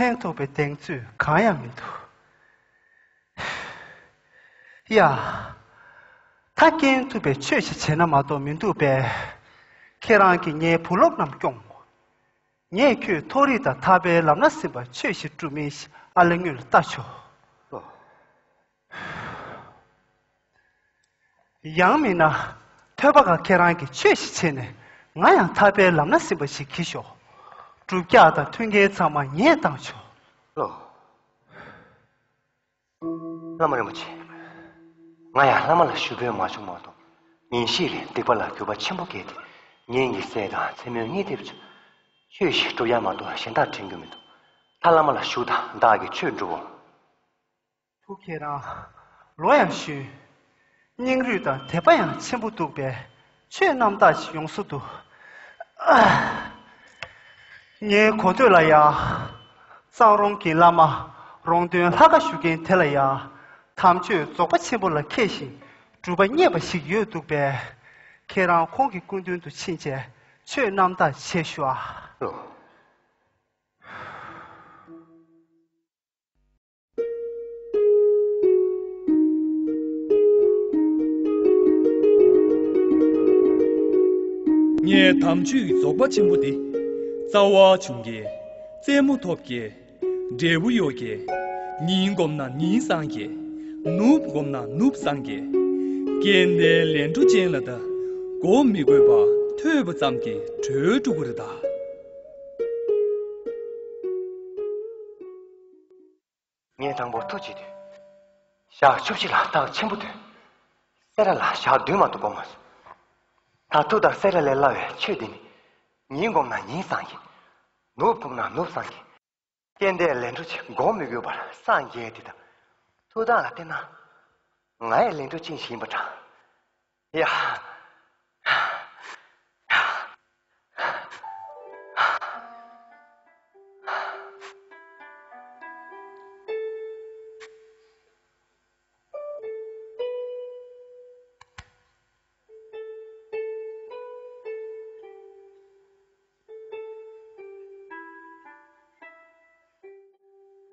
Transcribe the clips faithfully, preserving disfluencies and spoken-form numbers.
ལེན་ཐུབ་པའི་གདེང་ཚོད་གང་ཡང་མི་འདུག་ཡ། ད་སྐྱེན་ཐུབ་པའི་ཆོས་ཤིག་བྱས་ན་མ་གཏོགས་མི་འདུག་པས། ཁྱེད་རང་གིས་ངའི་བུ་སློབ་རྣམས་སྐྱོང་། ངས་ཁྱོད་མཐོ་རིས་དང་ཐར་པའི་ལམ་སྣ་ཟིན་པར་ཆོས་ཤིག་སྒྲུབ་མིན་ཞིག་ཨ་ལེ་ངོས་ལ་ལྟ་ཆོག་ཡང་མིན་ན། ཐོས་པ་ག་ཁྱེད་རང་གིས་ཆོས་ཤིག་བྱས་ནས་ང་ཡང་ཐར་པའི་ལམ་སྣ་ཟིན་པ་ཞིག་གྱིས་ཤོག་སྒྲུབ་རྒྱག་དང་མཐུན་རྐྱེན་ཚང་མ་ངས་བཏང་ཆོག་ལོ། བླ་མ་རིན་པོ་ཆེ། ང་ཡང་བླ་མ་ལ་ཞུ་འབོད་མ་བྱུང་མ་གཏོགས། ངེད་གཉིས་ལ་སྡིག་པ་ལ་གུས་པ་ཆེན་པོ་སྐྱེས་ཏེ། ངེད་གཉིས་ཀྱི་སྲས་དང་མཚན་མོའི་གཉིད་ཐེབས་བྱུང་། ཆོས་ཤིག་སྒྲུབ་ཡ་མ་གཏོགས་གཞན་དག་དྲན་རྒྱུ་མི་འདུག་ད་བླ་མ་ལ་ཞུ་དང་བདག་གིས་ཆོས་སྒྲུབ་འོང་། ཐུགས་ཁྱེད་རང་། ལོ་ཡང་གཞོན། སྙིང་རུས་དང་དད་པ་ཡང་ཆེན་པོ་འདུག་པས་ཆོས་རྣམ་དག་ཅིག་ཡོང་བཟོ་འདུག་ངའི་གོ་ཐོས་ལ་ཡ། གཙང་རོང་གི་བླ་མ་རོང་སྟོན་ལྷ་ཁ་ཞུ་མཁན་དེ་ལ་ཡ། དམ་ཆོས་རྫོགས་པ་ཆེན་པོ་ལ་མཁས་ཤིང་གྲུབ་པ་བརྙེས་པ་ཞིག་ཡོད་འདུག་པས། ཁྱེད་རང་ཁོང་གི་སྐུ་མདུན་དུ་ཕྱིན་བྱས་ཆོས་རྣམ་དག་བྱེད་ཤོག་ཨ། ལོ། ངས་དམ་ཆོས་ཀྱི་རྫོགས་པ་ཆེན་པོ་འདི། རྩ་བ་བྱུང་གེ། རྩེ་མོ་ཐོབ་གེ། འབྲས་བུ་ཡོད་གེ། ཉིན་བསྒོམས་ན་ཉིན་བཟང་གེ། ནུབ་བསྒོམས་ན་ནུབ་བཟང་གེ། རྐྱེན་དེ་ལས་འཕྲོ་ཅན་ལ་ད། གོ་མི་དགོས་པ་ཐོས་པ་ཙམ་གྱིས་གྲོལ་འགྲོ་གི་རེད་ད། ངས་དང་པོ་ཐུགས་བྱས་དུས། ཞག་བཅུ་བཞི་ལ་རྟགས་ཆེན་པོ་ཐོན། སེ་ར་ལ་ཞག་བདུན་མ་གཏོགས་སྒོམ་མ་སོང་། ད་ཐུགས་དང་སེ་ར་ལས་སླ་བའི་ཆོས་འདི་ནི། ཉིན་བསྒོམས་ན་ཉིན་བཟང་གི། ནུབ་བསྒོམས་ན་ནུབ་བཟང་གི། རྐྱེན་དེ་ལས་འཕྲོ་ཅན་གོ་མི་དགོས་པར་སངས་རྒྱས་ཏེ་དང་། ཐུགས་དང་ལ་བརྟེན་ན། ང་ཡི་ལས་འཕྲོ་ཅན་ཞིག་ཡིན་པ་འདྲ། ཡ།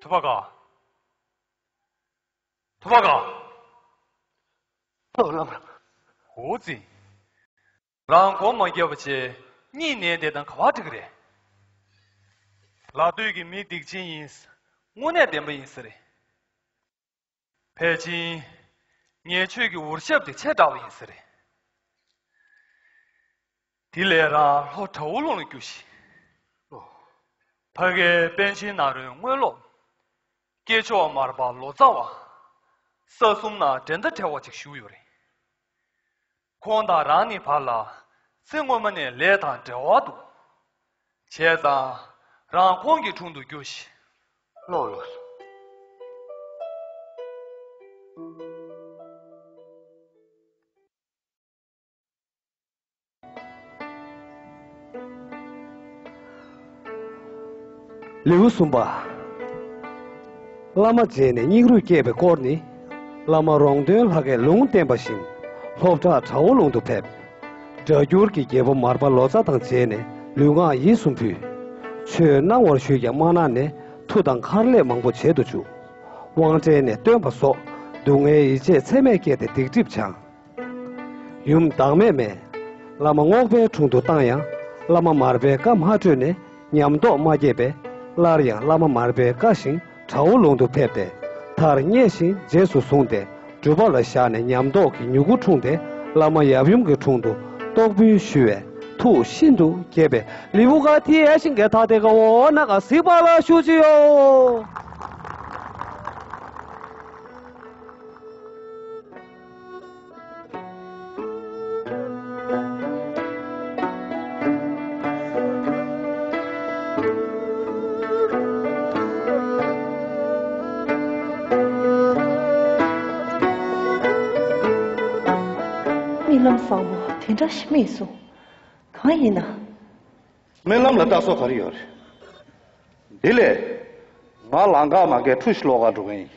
ཐུབ་པ་ག་ཐུབ་པ་ག་ཨོ་བླ་མ། འོ་ཙི། རང་སྒོམ་མ་བརྒྱབ་པ་བྱས་གཉིད་ནས་བསྡད་དང་ག་བ་འགྲིག་གི་རེད། ལ་སྟོད་ཀྱི་མི་སྡིག་ཅན་ཡིན། དངོས་གནས་བདེན་པ་ཡིན་ས་རེད། ཕལ་ཆེར། ངས་ཆོས་ཀྱི་འུར་ཞབས་དེ་ཆེ་དྲགས་པ་ཡིན་ས་རེད། དེ་ལས་རང་ལྷོ་བྲག་འུ་ལུང་ལ་རྒྱུགས་ཤིག་ཕ་གིའི་པཎ་ཆེན་ནཱ་རོའི་དངོས་སློབ། སྐྱེས་མཆོག་མར་པ་ལོ་ཙཱ་བ། ས་གསུམ་ན་འགྲན་ཟླ་བྲལ་བ་ཅིག་བཞུགས་ཡོད་རེད། ཁོང་དང་རང་གཉིས་བར་ལ་ཚེ་སྔོན་མ་ནས་ལས་དང་འབྲེལ་བ་འདུག་བྱས་ཙང་རང་ཁོང་གི་དྲུང་དུ་རྒྱུགས་ཤིག་ལོག་ལོག་སོང་། ལེའུ་གསུམ་པ། བླ་མ་མཇལ་ནས་སྙིང་རུས་སྐྱེས་པའི་སྐོར་ནི། བླ་མ་རོང་སྟོན་ལྷ་ཁས་ལུང་བསྟན་པ་བཞིན་ལྷོ་བྲག་བྲག་འུ་ལུང་དུ་ཕེབས། སྒྲ་སྒྱུར་གྱི་རྒྱལ་པོ་མར་པ་ལོ་ཙཱ་དང་མཇལ་ནས་ལུས་ངག་ཡིད་གསུམ་ཕུལ། ཆོས་གནང་བར་ཞུས་ཀྱང་མ་གནང་ནས་མཐུ་དང་མཁར་ལས་མང་པོ་བྱེད་དུ་བཅུག་དབང་གྲལ་ནས་བཏོན་པ་སོགས་སྡུག་བསྔལ་ཡི་ཆད་ཚད་མེད་བསྐྱེད་དེ་སྡིག་སྒྲིབ་བྱང་། ཡུམ་བདག་མེད་མས། བླ་མ་རྔོག་པའི་དྲུང་དུ་བཏང་ཡང་། བླ་མ་མར་པའི་བཀའ་མ་གྲོལ་ནས་ཉམས་རྟོགས་མ་སྐྱེས་པས། སླར་ཡང་བླ་མ་མར་པའི་བཀའ་བཞིན་བྲག་འུ་ལུང་དུ་ཕེབས་ཏེ། མཐར་མཉེས་ཤིང་རྗེས་སུ་བཟུང་སྟེ། སྒྲུབ་པ་ལ་བཞག་ནས་ཉམས་རྟོགས་ཀྱི་མྱུ་གུ་འཁྲུངས་ཏེ། བླ་མ་ཡབ་ཡུམ་གྱི་དྲུང་དུ་རྟོགས་འབུལ་ཞུ་བས། ཐུགས་ཤིན་ཏུ་དགྱེས་པས། ལེའུ་ག་ཐི་ཨེ་ཤིང་གེ་ཐ་དེ་ག་འོ་ན་ག་གཟིགས་པ་ལ་ཞུ་ཅི་ཡོ། རྨི་ལམ་བཟང་པོ་དེ་འདྲ་ཞིག་རྨིས་སོང་། གང་ཡིན་ན། རྨི་ལམ་ལ་ལྟ་སྲོལ་ག་རེ་ཡོད་རེད། འདི་ལས། ང་ལང་ཀ་མ་གའི་ཁྲུ་ཞིག་ལོག་ག་འགྲོ་གི་ཡིན།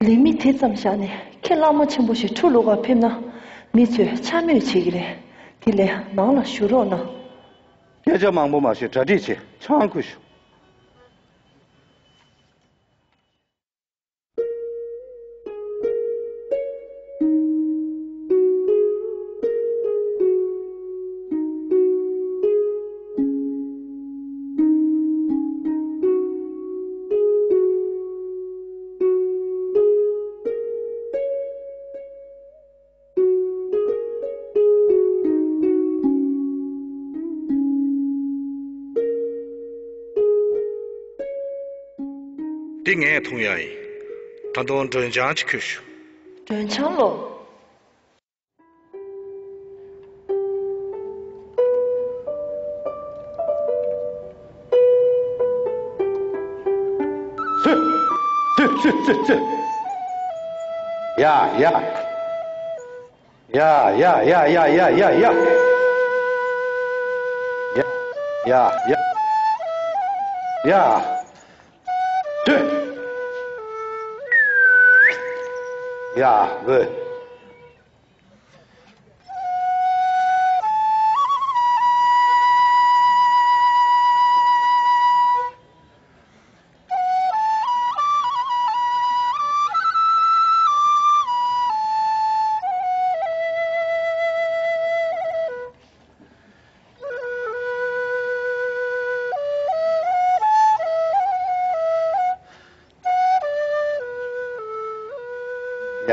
ལས་མི་དེ་ཙམ་བཞག་ནས་ཁྱེད་གླང་མོ་ཆེན་པོ་ཞིག་ཁྲུ་ལོག་ག་ཕེབས་ན། མི་ཚོས་འཕྱ་སྨོད་བྱེད་ཀྱི་རེད། དེ་ལས་ནང་ལ་བཞུགས་རོགས་གནང་། སྐད་ཆ་མང་པོ་མ་བཤད། གྲ་སྒྲིག་བྱེད། ཆང་ཁུ་ཤོག་འདི་ངས་འཐུང་ཡ་ཡིན། ད་དུང་སྒྲོན་ཆང་ཅིག་ཁྱོད་ཞུ། སྒྲོན་ཆང་ལོ། ཚུ། ཚུ་ཚུ་ཚུ་ཚུ། ཡ་ཡ། ཡ་ཡ་ཡ་ཡ་ཡ་ཡ་ཡ། ཡ་ཡ་ཡ། ཡ། ཚུ། ཡ་ཝེ།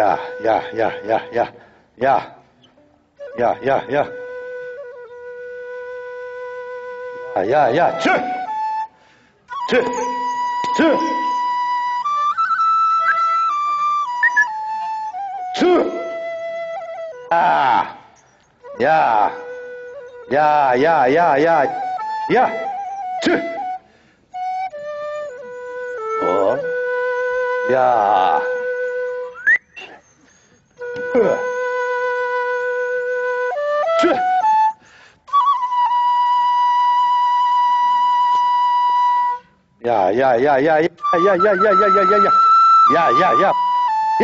ཡ་ཡ་ཡ་ཡ་ཡ་ཡ། ཡ་ཡ་ཡ། ཡ་ཡ་ཡ། ཚུ། ཚུ། ཚུ། ཚུ། ཨ། ཡ། ཡ་ཡ་ཡ་ཡ་ཡ། ཚུ། ཨོ། ཡ། ཚུ། ཡ་ཡ་ཡ་ཡ། ཡ་ཡ་ཡ། ཡ། ཚུ། ཡ་ཡ་ཡ་ཡ་ཡ།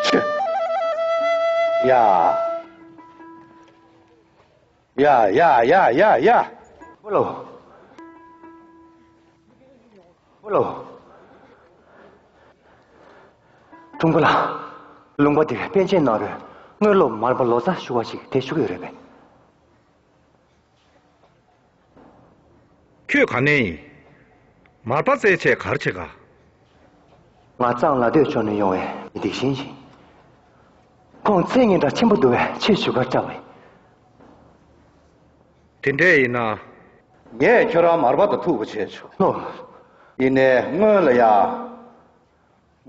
ཚུ། ཡ། ཡ་ཡ་ཡ་ཡ་ཡ། བུ་ལོ། བུ་ལོ། དྲུང་པ་ལགས། ལུང་པ་འདིར་པཎ་ཆེན་ནཱ་རོས་དངོས་སློབ་མར་པ་ལོ་ཙཱ་ཞུ་བ་ཞིག་དེ་ཞུ་གི་ཡོད་རེད་པས། ཁྱོད་ག་ནས་ཡིན། མར་པ་བཙལ་ཆེད་ག་རེ་བྱེད་ག། ང་གཙང་ལ་སྟོད་ཕྱོགས་ནས་ཡོང་བའི་མི་སྡིག་ཅན་ཞིག་ཁོང་མཚན་སྙན་གྲགས་ཆེན་པོ་འདུག་པས་ཆེད་ཞུ་གར་བཅར་བ་ཡིན། དེ་འདྲས་ཡིན་ན། ངས་ཁྱོད་རང་མར་པ་དང་ཐུག་པ་བྱས་ཆོག་ལོ། ཡིན་ནའི་སྔོན་ལ་ཡ།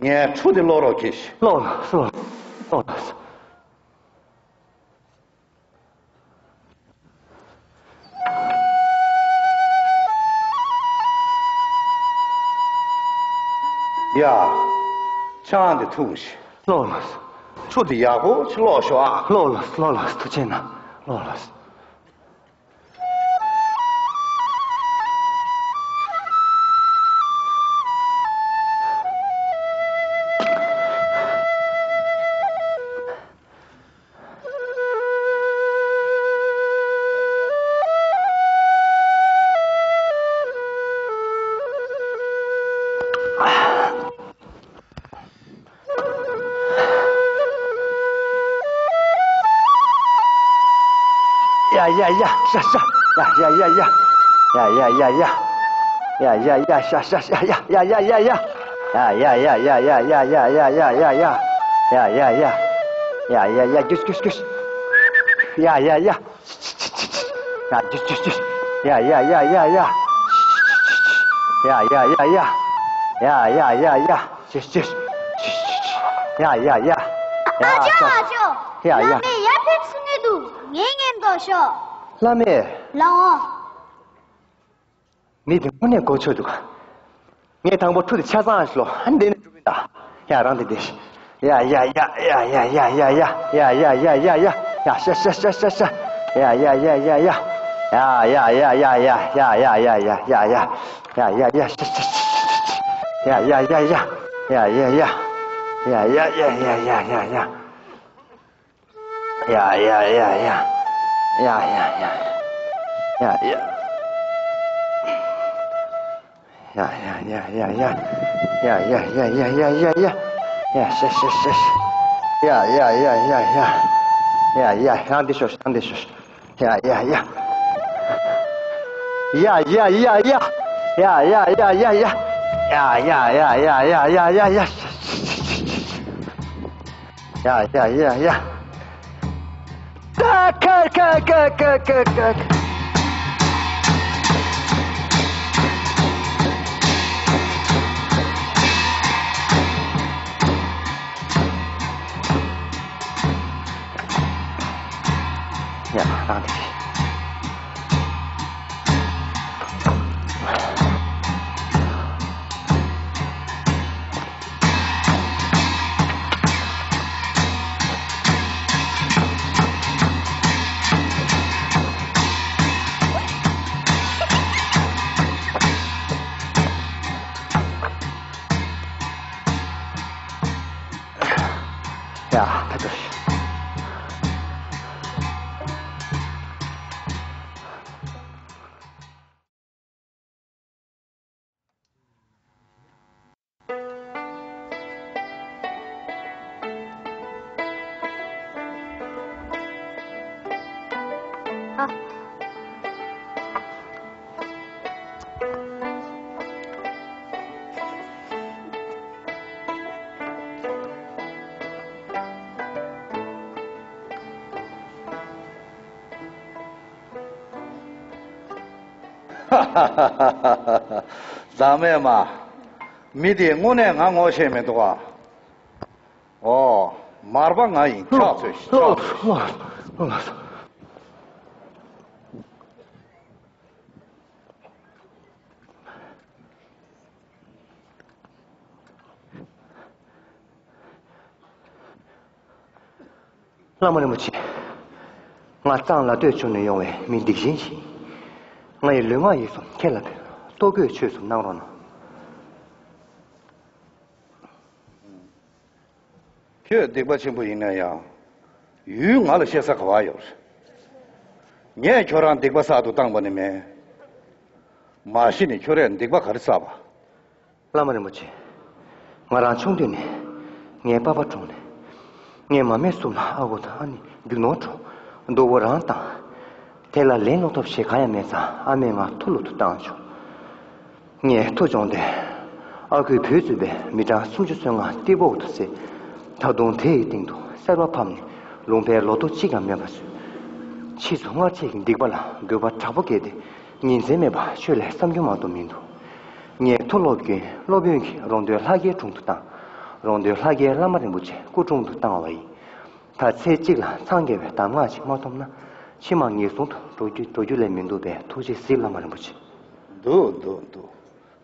ངའི་ཁྲུ་དེ་སློག་རོགས་གྱིས། ལོ་ལོ་ལོ་ལོ། ཡ། ཆང་དེ་འཐུང་ཞིག་ལོ་ལོ། ཁྲུ་དེ་ཡག་པོ་ཞིག་སློག་ཤོག་ཨ། ལོ་ལོ་ལོ་ལོ། ཐུགས་རྗེ་གནང་། ལོ་ལོ། ཡ་ཡ་ཡ། ཤ་ཤ། ཡ་ཡ་ཡ་ཡ། ཡ་ཡ་ཡ་ཡ། ཡ་ཡ་ཡ། ཤ་ཤ་ཤ། ཡ་ཡ་ཡ་ཡ་ཡ། ཡ་ཡ་ཡ་ཡ་ཡ། ཡ་ཡ་ཡ། ཡ་ཡ་ཡ། རྒྱུགས་རྒྱུགས་རྒྱུགས། ཡ་ཡ་ཡ། ཡ་ཡ་ཡ། ཡ། རྒྱུགས་རྒྱུགས་རྒྱུགས། ཡ་ཡ་ཡ་ཡ་ཡ། ཡ་ཡ་ཡ་ཡ། ཡ་ཡ་ཡ་ཡ། ཅེས་ཅེས། ཡ་ཡ་ཡ། ཡ། ཨ་ཅོ་ཨ་ཅོ། ཡ་ཡ། བླ་མས་ཡར་ཕེབས་གསུང་གི་འདུག་ངས་ཉན་མདོག་ཤོག་བླ་མས། ལའོ། མི་དེ་དངོས་གནས་མགོ་ཆོད་འདུག་ངས་དང་པོ་ཁྲུ་དེ་ཆ་ཚང་ཞིག་ལོ། ཨ་འདི་ནས་འགྲོ་གི་ཡིན་ད། ཡ་རང་དེ་འདི། ཡ་ཡ་ཡ། ཡ་ཡ་ཡ། ཡ་ཡ་ཡ། ཡ་ཡ་ཡ། ཡ་ཤ་ཤ་ཤ། ཤ་ཤ། ཡ་ཡ་ཡ། ཡ་ཡ། ཡ་ཡ་ཡ། ཡ་ཡ་ཡ། ཡ་ཡ་ཡ། ཡ་ཡ་ཡ། ཤ་ཤ་ཤ། ཡ་ཡ་ཡ། ཡ་ཡ་ཡ། ཡ་ཡ་ཡ། ཡ་ཡ་ཡ། ཡ་ཡ་ཡ། ཡ་ཡ་ཡ་ཡ། ཡ་ཡ་ཡ་ཡ། ཡ་ཡ། ཡ་ཡ་ཡ་ཡ་ཡ། ཡ་ཡ་ཡ་ཡ་ཡ་ཡ་ཡ། ཡ་ཤ་ཤ་ཤ་ཤ། ཡ་ཡ་ཡ་ཡ་ཡ། ཡ་ཡ་ཡ། ཡང་འདི་ཤོག་ཡང་འདི་ཤོག་ཡ་ཡ་ཡ། ཡ་ཡ་ཡ་ཡ། ཡ་ཡ་ཡ་ཡ། ཡ་ཡ་ཡ་ཡ་ཡ་ཡ་ཡ། ཤ་ཤ་ཤ་ཤ། ཡ་ཡ་ཡ་ཡ། ད་ཁ་ཁ་ཁ་ཁ་ཁ་ཁ། ཡ་རང་དེ། ཡ་ད་ལྟ། ཧ་ཧ་ཧ་ཧ། བདག་མེད་མ། མི་དེས་དངོས་གནས་ང་ངོ་ཤེས་མི་འདུག་ཨ། ཨོ། མར་པ་ང་ཡིན། ཕྱག་འཚལ་ཞིག། ཕྱག་འཚལ་ཞིག། བླ་མ་རིན་པོ་ཆེ། ང་གཙང་ལ་སྟོད་ཕྱོགས་ནས་ཡོང་བའི་མི་སྡིག་ཅན་ཞིག་ཡིན། ང་ཡི་ལུས་ངག་ཡིད་གསུམ་ཁྱེད་ལ་ཕུལ། ལྟོ་གོས་ཆོས་གསུམ་གནང་རོགས་གནང་། ཁྱོད་སྡིག་པ་ཆེན་པོ་ཡིན་ན་ཡང་། ཡུལ་ང་ལ་བཤད་ས་ག་བ་ཡོད་རེད། ངས་ཁྱོད་རང་སྡིག་པ་བསགས་དུ་བཏང་པ་ནི་མེད། མ་གཞི་ནས་ཁྱོད་རས་སྡིག་པ་ག་རེ་བསགས་པ། བླ་མ་རིན་པོ་ཆེ། ང་རང་ཆུང་དུས་ནས་ངའི་པ་ཕ་གྲོངས་ནས། ངའི་མ་སྨད་གསུམ་ལ་ཨ་ཁུ་དང་ཨ་ནེ་རྒྱུ་ནོར་གྲོངས། སྡུག་པོ་རང་བཏང་། དེ་ལ་ལན་སློག་ཐབས་ཤེས་གང་ཡང་མེད་ཙང་ཨ་མས་ང་མཐོ་སློབ་ཏུ་བཏང་བྱུང་། ངས་མཐོ་སྦྱོང་དེ་ཨ་ཁུས་བོད་བཙུགས་པའི་མི་གྲངས་སུམ་ཅུ་སོ་ལྔ་ཏི་པོག་ཏུ་བསད། ད་དུང་དེ་ཡི་སྟེང་དུ་གསར་པ་ཕབ་ནས་ལུང་པའི་ལོ་ཐོ་གཅིག་ཀྱང་མེད་པ་བཟོས། ཕྱིས་སུ་སྔར་ཆད་ཀྱི་སྡིག་པ་ལ་འགྱོད་པ་དྲག་པོ་སྐྱེས་ཏེ་ཉིན་མཚན་མེད་པར་ཆོས་ལ་བསམ་རྒྱུ་མ་གཏོགས་མི་འདུག་ངས་མཐོ་སློབ་ཀྱི་སློབ་དཔོན་གྱིས་རོང་སྟོན་ལྷ་རྒྱལ་དྲུང་དུ་བཏང་། རོང་སྟོན་ལྷ་རྒྱལ་བླ་མ་རིན་པོ་ཆེ་སྐུ་དྲུང་དུ་བཏང་བ་ཡིན། ད་ཚེ་གཅིག་ལ་འཚང་རྒྱ་བའི་གདམས་ངག་ཅིག་མ་ཐོབ་ན་ཕྱི་མ་ངན་སོང་དུ་འགྲོ་རྒྱུ་འགྲོ་རྒྱུ་ལས་མི་འདུག་པས་ཐུགས་རྗེས་གཟིགས། བླ་མ་རིན་པོ་ཆེ། འདུག་འདུག་འདུག་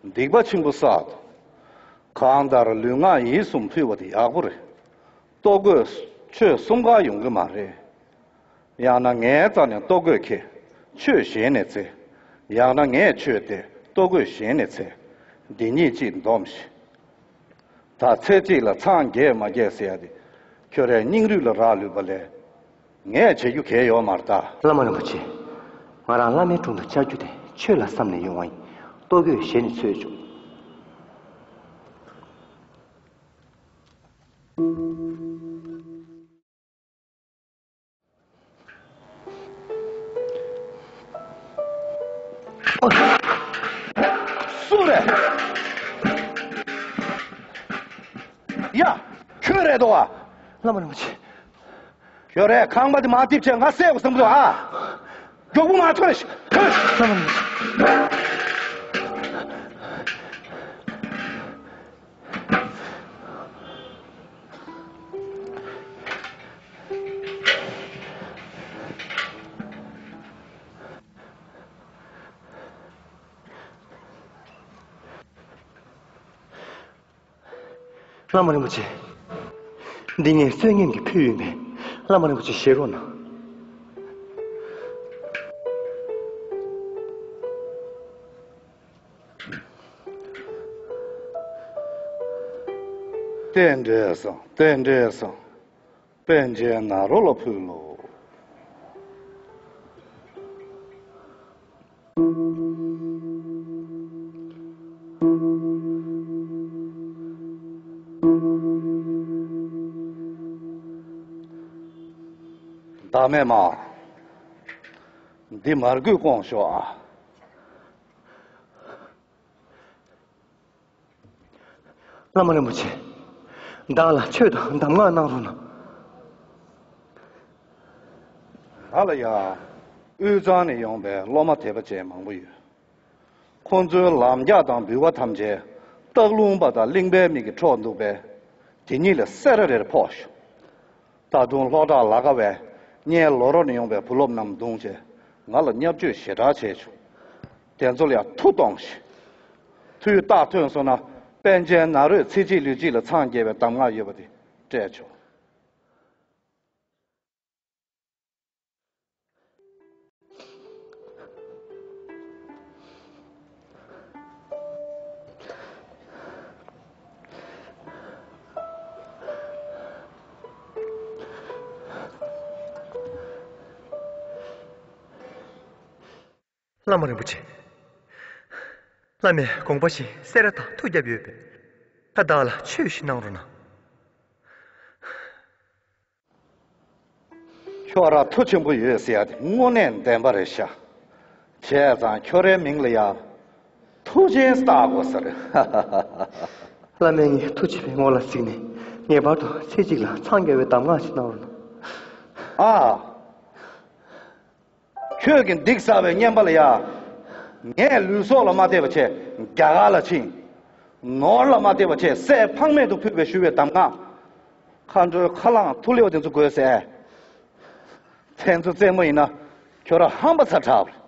སྡིག་པ་ཆེན་པོ་བསགས་འདུག་གང་ལྟར་ལུས་ངག་ཡིད་གསུམ་ཕུལ་བ་དེ་ཡག་པོ་རེད། ལྟོ་གོས་ཆོས་གསུམ་ཀ་ཡོང་གི་མ་རེད། ཡང་ན་ངའི་རྩ་ནས་ལྟོ་གོས་ཁྱེར། ཆོས་གཞན་ནས་འཚོལ། ཡང་ན་ངས་ཆོས་དེ་ལྟོ་གོས་གཞན་ནས་འཚོལ། འདི་གཉིས་གཅིག་འདོམས་ཤིག་ད་ཚེ་གཅིག་ལ་འཚང་རྒྱས་མ་རྒྱས་ཟེར་ཡ་དེ་ཁྱོད་རའི་སྙིང་རུས་ལ་རག་ལུས་པ་ལས་ངས་བྱེད་རྒྱུ་གལ་ཡོད་མ་རེད་ད། བླ་མ་རིན་པོ་ཆེ། ང་རང་བླ་མའི་དྲུང་དུ་བཅར་རྒྱུ་དེ་ཆོས་ལ་བསམ་ནས་ཡོང་བ་ཡིན། ལྟོ་གོས་གཞན་ནས་འཚོལ་ཆོག་སུ་རེད། ཡ། ཁྱོད་རེད་དོ། བླ་མ་རིན་པོ་ཆེ། ཁྱོད་རེད། ཁང་པ་དེ་མར་རྡིབ་བྱས་ང་བསད་དགོས་བསམ་གྱི་འདུག་ཨ། མགྱོགས་པོ་མར་ཐོན་ཤིག་ཐོན་ཤིག་བླ་མ་རིན་པོ་ཆེ། བླ་མ་རིན་པོ་ཆེ། འདི་ངས་བསོད་སྙོམས་ཀྱི་ཕུལ་ཡིན་པས་བླ་མ་རིན་པོ་ཆེ་བཞེས་རོགས་གནང་། རྟེན་འབྲེལ་སོང་། རྟེན་འབྲེལ་སོང་། པཎ་ཆེན་ནཱ་རོ་ལ་ཕུལ་ལོ། བདག་མེད་མ། འདི་མར་གུས་སྐོང་ཤོག་ཨ། བླ་མ་རིན་པོ་ཆེ། བདག་ལ་ཆོས་དང་གདམས་ངག་གནང་རོགས་གནང་། ང་ལ་ཡང་དབུས་གཙང་ནས་ཡོང་པའི་སློབ་མ་དད་པ་ཅན་མང་པོ་ཡོད། ཁོང་ཚོའི་ལམ་རྒྱགས་དང་འབུལ་བ་ཐམས་ཅད་སྟག་ལུང་པ་དང་གླིང་པའི་མི་གིས་འཕྲོག་འདུག་པས། དེ་གཉིས་ལ་སེ་ར་རེར་ཕོག་ཤོག་ད་དུང་ལྷོ་བྲག་ལ་དགའ་བས་སྔོན་ལོ་རོ་ནས་ཡོང་པའི་བུ་སློབ་རྣམས་བརྡུངས་བྱས་ང་ལ་བརྙས་བཅོས་ཞེ་དྲག་བྱས་བྱུང་། དེ་ཚོ་ལ་ཡང་མཐུ་གཏོང་ཞིག་མཐུའི་རྟགས་ཐོན་སོང་ན་པཎ་ཆེན་ནཱ་རོས་ཚེ་གཅིག་ལུས་གཅིག་ལ་འཚང་རྒྱ་བའི་གདམས་ངག་ཡོད་པ་དེ་སྤྲད་ཆོག་བླ་མ་རིན་པོ་ཆེ། བླ་མས་དགོངས་པ་བཞིན་སེ་ར་དང་མཐུ་བརྒྱབ་ཡོད་པས། ད་བདག་ལ་ཆོས་ཤིག་གནང་རོགས་གནང་། ཁྱོད་རང་མཐུ་ཆེན་པོ་ཡོད་ཟེར་ཡ་དེ་དངོས་གནས་བདེན་པ་རེད་ཤག་བྱས་ཙང་ཁྱོད་རའི་མིང་ལ་ཡང་མཐུ་ཆེན་བཏགས་དགོས་ཟེར། བླ་མས་ངའི་མཐུ་ཆེན་པོའི་ངོ་ལ་གཟིགས་ནས་ངེས་པར་དུ་ཚེ་གཅིག་ལ་འཚང་རྒྱ་བའི་གདམས་ངག་ཅིག་གནང་རོགས་གནང་། ཨ། ཁྱོད་ཀྱི་འདི་གསར་བའི་བསྙེན་པ་ལ་ཡ། ངས་ལུས་སྲོག་ལ་མ་བལྟས་པ་བྱས་རྒྱ་གར་ལ་ཕྱིན། ནོར་ལ་མ་བལྟས་པ་བྱས་སྲས་ཕངས་མེད་དུ་ཕུལ་བའི་ཞུ་བའི་གདམས་ངག་མཁའ་འགྲོའི་ཁ་རླངས་ཐུག་ལེའུ་དེ་ཚོ་དགོས་ཟེར། ཕན་ཚུན་རྩེད་མོ་ཡིན་ན་ཁྱོད་རང་ཧམ་པ་ཚ་དྲགས་པ་རེད།